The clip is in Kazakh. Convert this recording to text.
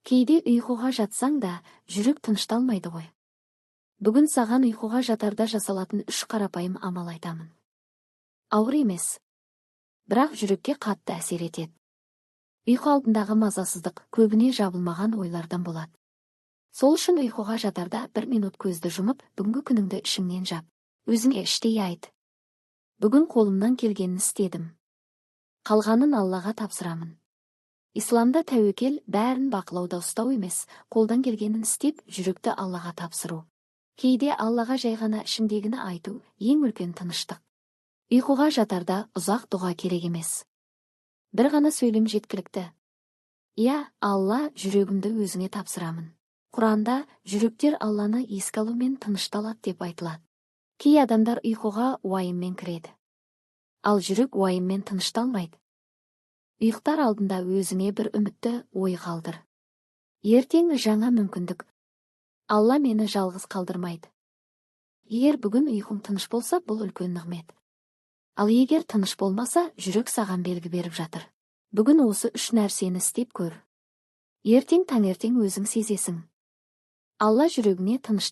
Кейде ұйқыға жатсаң да, жүрек тынышталмайды ғой. Бүгін саған ұйқыға жатарда жасалатын үш қарапайым амал айтамын. Ауыр емес, бірақ жүрекке қатты әсер етеді. Ұйқы алдындағы мазасыздық көбіне жабылмаған ойлардан болады. Сол үшін ұйқыға жатарда бір минут көзді жұмып, бүгінгі күніңді ішіңнен жап. Өзіңе іштей айт: «Бүгін қолымнан келгенін істедім. Қалғанын Аллаға тапсырамын». Исламда тәуекел бәрін бақылауда ұстау емес, қолдан келгенін істеп, жүректі Аллаға тапсыру. Кейде Аллаға жай ғана ішіңдегіні айту ең үлкен тыныштық. Ұйқыға жатарда ұзақ дұға керек емес. Бір ғана сөйлем жеткілікті: «Иә, Алла, жүрегімді өзіңе тапсырамын». Құранда жүректер Алланы еске алумен тынышталады деп айтылады. Кей адамдар ұйқыға уайыммен кіреді. Ал жүрек уайыммен тынышталмайды. Ұйықтар алдында өзіңе бір үмітті ой қалдыр. Ертең жаңа мүмкіндік. Алла мені жалғыз қалдырмайды. Егер бүгін ұйқың тыныш болса, бұл үлкен нығмет. Ал егер тыныш болмаса, жүрек саған белгі беріп жатыр. Бүгін осы үш нәрсені істеп көр. Ертең таңертең өзің сезесің. Алла жүрегіңе тыныштық